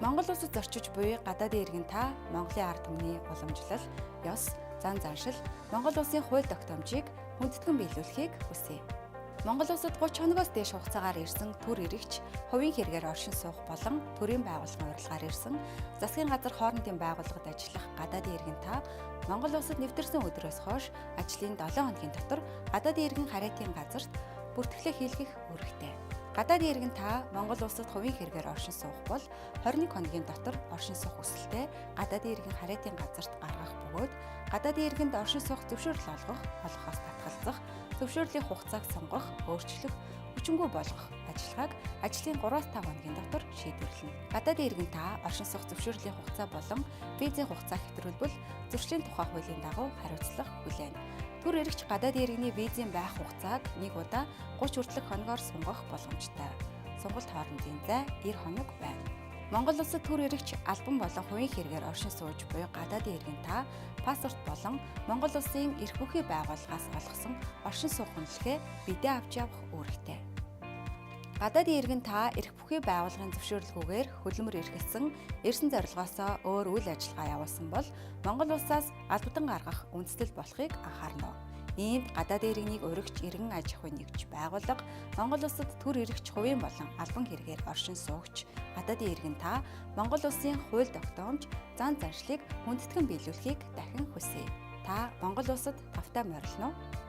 Монгол улсад зорчиж буй гадаадын иргэн та Монголын ард түмний уламжлал, ёс, зан заншил, Монгол улсын хууль тогтоомжийг хүндэтгэн биелүүлэхийг хүсье. Монгол улсад 30 хоногоос дээш хугацаагаар ирсэн төр ирэгч хувийн хэрэгээр оршин суух болон төрийн байгууллагын урилгаар ирсэн засгийн газар хоорондын байгууллагад ажиллах гадаадын иргэн та Монгол улсад нэвтэрсэн өдрөөс хойш ажлын 7 хоногийн дотор гадаадын иргэн харьяатын газарт бүртгэлээ хийлгэх үүрэгтэй. Гадаадын иргэн та Монгол улсад хувийн хэрэгээр оршин суух бол 21 хоногийн дотор оршин суух хүсэлтээ гадаадын иргэн харьяатын газарт гаргах бөгөөд гадаадын иргэнд оршин суух зөвшөөрөл олгох, олгохоос татгалзах, зөвшөөрлийн хугацааг сунгах, өөрчлөх, хүчингүй болгох ажиллагааг ажлын 3-5 хоногийн дотор шийдвэрлэнэ. Гадаадын иргэн та оршин суух зөвшөөрлийн хугацаа болон визийн хугацаа хэтрүүлбэл зуршлын тухай хуулийн дагуу хариуцлага хүлээнэ. Төр эрэгч гадаадын иргэний визийн байх хугацааг нэг удаа 30 хүртэлх хоногоор сунгах боломжтой. Сонголт хоорондын зай 90 хоног байна. Монгол улсад төр эрэгч албан болон хувийн хэрэгээр оршин сууж буй гадаадын иргэн та паспорт болон Монгол улсын эрх бүхий байгууллагаас олгосон оршин суух үнэлгээ бидээ авч явах үүрэгтэй. Гадаадын иргэн та эрх бүхий байгууллагын зөвшөөрлгүйгээр хөдөлмөр эрхэлсэн, ирсэн зорилгоосоо өөр үйл ажиллагаа явуулсан бол Монгол улсаас албадан гаргах үндэслэл болохыг анхаарна уу? Иймд гадаадын иргэнийг уригч иргэн аж ахуйн нэгж байгууллага, Монгол улсад төр эрэгч хувийн болон албан хэрэгээр оршин суугч гадаадын иргэн та Монгол улсын хууль тогтоомж, зан заншлыг хүндэтгэн биелүүлэхийг дахин хүсье. Та Монгол улсад тавтай морилно уу?